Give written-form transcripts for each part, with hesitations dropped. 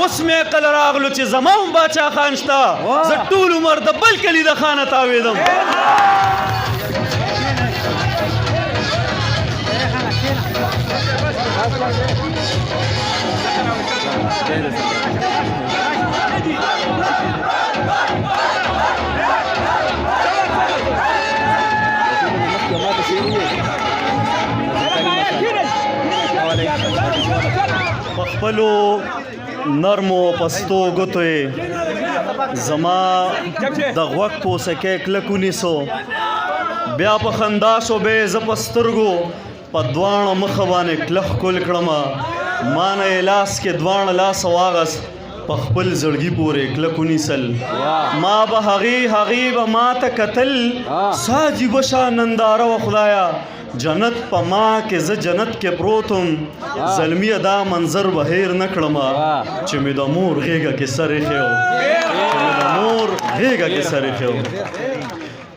اوس مې عقل راغلو چې زما هم باچا خان شته، زه ټول عمر د بل کلي د خانه تاوېدم. په خپلو نرمو پستو ګوتو یې زما د غوږ پوسکی کلک ونیسو، بیا په خندا شو، بیا یې زه په سترګو په دواړه مخه باندې کلک ښکل کړم. ما نه یې لاس کې دواړه لاسه واغست، په خپل زړګي پورې کلک ونیسل. ما به هغې، هغې به ما ته کتل، څه عجیبه شان ننداره وه. خدایه، جنت په ما کې، زه جنت کې پروت وم. زلمیه، دا منظر به هېر نه کړم چې مې د مور غېږه کې سر ایښی و، چې مې د مور غېږه کې سر ایښی و.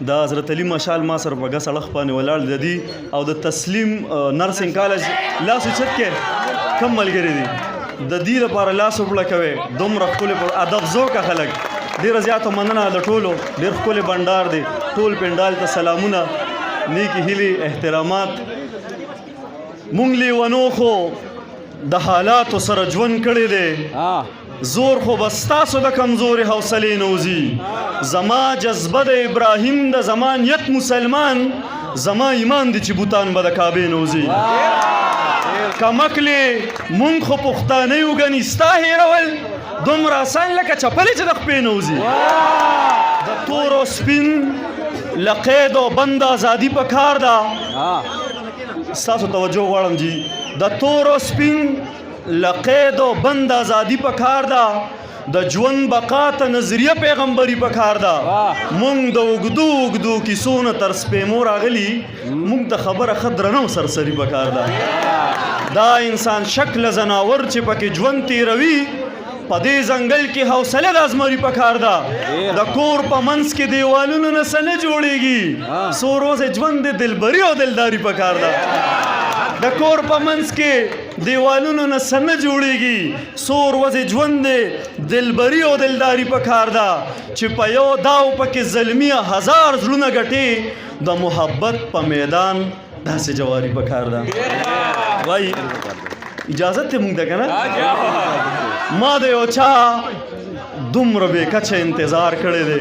د حضرت علي مشال ما سره په ګس اړخ باندې ولاړ د دي او د تسلیم نرسنګ کالج لاس اوچت کې کم ملګری دي، د دې لپاره لاس وپړکوي. دومره ښکلې پر ادب ذوقه خلک، ډېره زیاته مننه د ټولو. ډېر ښکلی بنډار دی. ټول پنډال ته سلامونه، نیکې هیلې، احترامات. مونږ لیونو خو د حالاتو سره ژوند کړی دی، زور خو بس ستاسو د کمزورې حوصلې نه وځي. زما جذبه د ابراهیم د، زما نیت مسلمان، زما ایمان دی چې بوتان به د کعبې نه وځي. کمکلې مونږ خو پښتانه یو، ګني ستا هېرول دومره اسان لکه چپلې چې د خپې نه وځي. د تور او سپین له قید او بند ازادي په کار ده. ستاسو توجه غواړم جی. د تور او سپین له قید او بند ازادي په کار ده، د ژوند بقا ته نظریه پیغمبري په کار ده. مونږ د اوږدو اوږدو کیسو نه تر سپېمو راغلي، مونږ ته خبره ښه درنه او سرسري په کار ده. دا انسان شکل ځناور چې پکې ژوند تیروي، په دې ځنګل کې حوصله د ازمري په کار ده. د کور په منځ کې دیوالونو نه څه نه جوړیږي، څو ورځې ژوند د دلبري او دلداري په کار ده. د کور په منځ کې دیوالونو نه څه نه جوړیږي، څو ورځې ژوند دی دلبري او دلداري په کار ده. چې په یو داو پکې زلمیه هزار زړونه ګټي، د محبت په میدان داسې جواري په کار ده. وای، اجازه ته مونږ ده کنه؟ ما د یو چا دومره بې کچه انتظار کړی دی،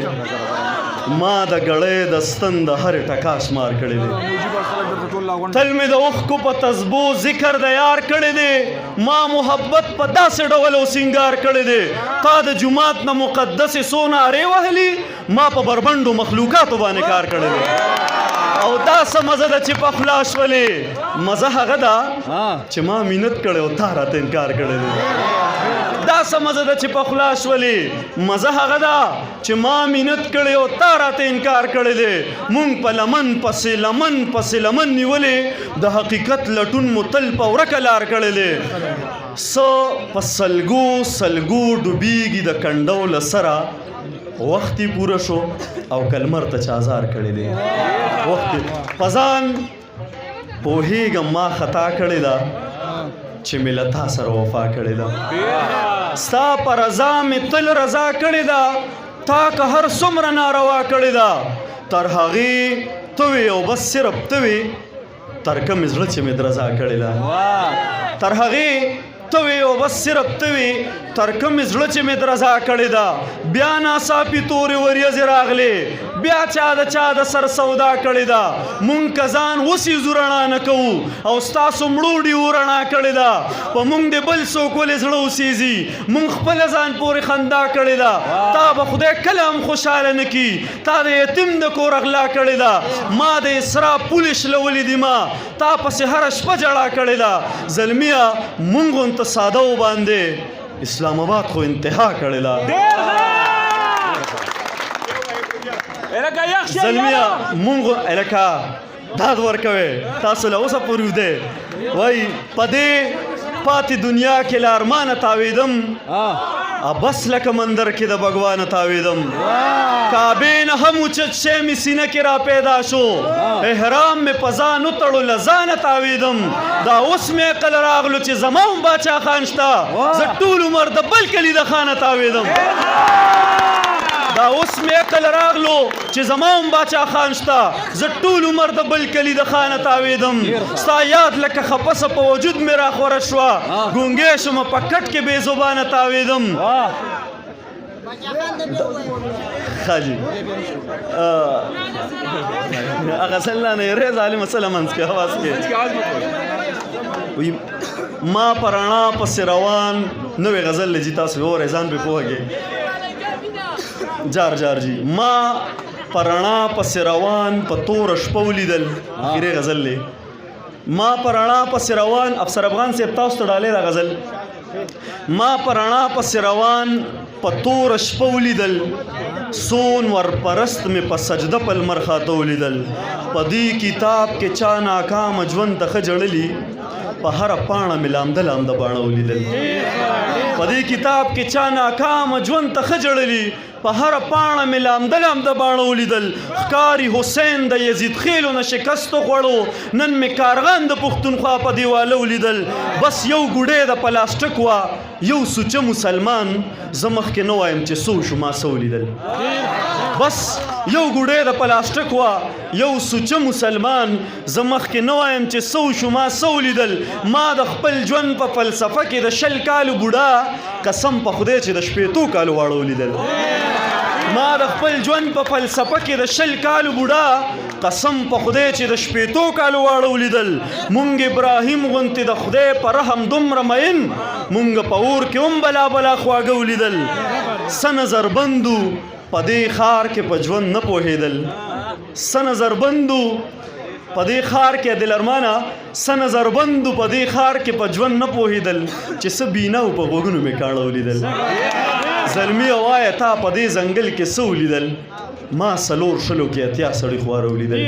ما د ګړۍ د ستن د هرې ټکا شمار کړی دی. تل مې د اوښکو په تسبو ذکر د یار کړی دی، ما محبت په داسې ډول او سینګار کړی دی. تا د جومات نه مقدسې څو نارې وهلي، ما په بربنډو مخلوقاتو باندې کار کړی دی. او دا څه مزه ده چې په خوله شولې؟ مزه هغه ده چې ما مینت کړی او تا راته انکار کړی دی. دا څه مزه ده چې په خوله شولې؟ مزه هغه ده چې ما مینت کړی او تا راته انکار کړی دی. مونږ په لمن پسې لمن پسې لمن نیولې، د حقیقت لټون مو تل په ورکه لار کړی دی. څه په سلګو سلګو ډوبیږي د کنډو له سره، وخت یې پوره شو او کلمر ته چا ازار کړی دی. وخت په ځان پوهېږم ما خطا کړې ده چې مې له تا سره وفا کړې ده. ستا په رضا مې تل رضا کړې ده، تا که هر څومره ناروا کړې ده. تر هغې ته وې او بس صرف ته وې، تر کومې زړه چې مې درزا کړې ده. تر هغې ته وې او بس صرف ته وې، تر کومې زړه چې مې درزا کړې ده. بیا ناڅاپي تورې وریځې راغلې، بیا چا د چا د سر سودا کړې ده. مونږ که ځان وسیځو رڼا نه کوو، او ستاسو مړو ډیو رڼا کړې ده. په مونږ دې بل څوک ولې زړه وسیځي؟ مونږ خپله ځان پورې خندا کړې ده. تا به خدای کله هم خوشحاله نه کړي، تا د یتیم د کور غلا کړې ده. ما د اسرا پولې شلولې دي، ما تا پسې هره شپه ژړا کړې ده. زلمیه، مونږ غونته ساده و باندې اسلام آباد خو انتها کړې ده. زلمیه، مونږ الکه داد ورکوي تاسو له اوسه پورې دی. وای، په دې پاتې دنیا کې له ارمانه تاوېدم. ابس لکه مندر کې د بھگوان تاویدم. کعبې نه هم اوچت شی مې سینه کې را پیدا شو، احرام مې په ځان وتړو له ځانه تاویدم. دا اوس مې عقل راغلو چې زما هم باچا خان شته، زه ټول عمر د بل کلي د خانه تاویدم. دا اوس مې عقل راغلو چې زما هم باچا خان شته، زه ټول عمر د بل کلي د خانه تاویدم. ستا یاد لکه خپسه په وجود مې راخوره شوه، ګونګی شوم په کټ کې بې زبانه تاویدم. ښه جي، هغه ځل نه یې ظالم څه له منځ کې اواز کې ما په رڼا پسې روان. نوې غزل لجی تاسو اورئ، ځان پرې پوهږئ. جار جار جی، ما په رڼا پسې روان په توره شپه ولیدل. اخري غزل دی. ما په رڼا پسې روان، افسر افغان صاحب تاسو ته ډالۍ دا غزل. ما په رڼا پسې روان په توره شپه ولیدل، سون ورپرست مې په سجده په لمر خاته ولیدل. په دې کتاب کې چا ناکامه ژوند ته ښه ژړلي، په هره پاڼه مې لامده لامده باڼه ولیدل. په دې کتاب کې چا ناکامه ژوند ته ښه ژړلي، په هره پاڼه مې لامده لامده باڼه ولیدل. ښکاري حسین د یزید خېلو نه شکست وخوړو، نن مې کارغان د پښتونخوا په دیواله ولیدل. بس یو ګوډی د پلاستیک وه، یو سوچه مسلمان، زه مخکې نه وایم چې څه وشو ما څه ولیدل. بس یو ګوډی د پلاستیک وه، یو سوچه مسلمان، زه مخکې نه وایم چې څه وشو ما څه ولیدل. ما د خپل ژوند په فلسفه کې د 20 کالو بوډا، قسم په خدای چې د 60 کالو واړه ولیدل. ما د خپل ژوند په فلسفه کې د 20 کالو بوډا، قسم په خدای چې د 60 کالو واړه ولیدل. مونږ ابراهیم غونتې د خدای په رحم دومره مین، مونږ په اور کې هم بلا بلا خواږه ولیدل. څه نظر بندو په دې ښار کې په ژوند نه پوهېدل، څه نظر بندو په دې ښار کې دلرمانه، څه نظر بندو په دې ښار کې په ژوند نه پوهېدل، چې څه بینا او په غوږونو مې کاڼه ولیدل. زلمی وایه تا په دې ځنګل کې څه ولیدل؟ ما 24 کې 80 سړي خواره ولیدل.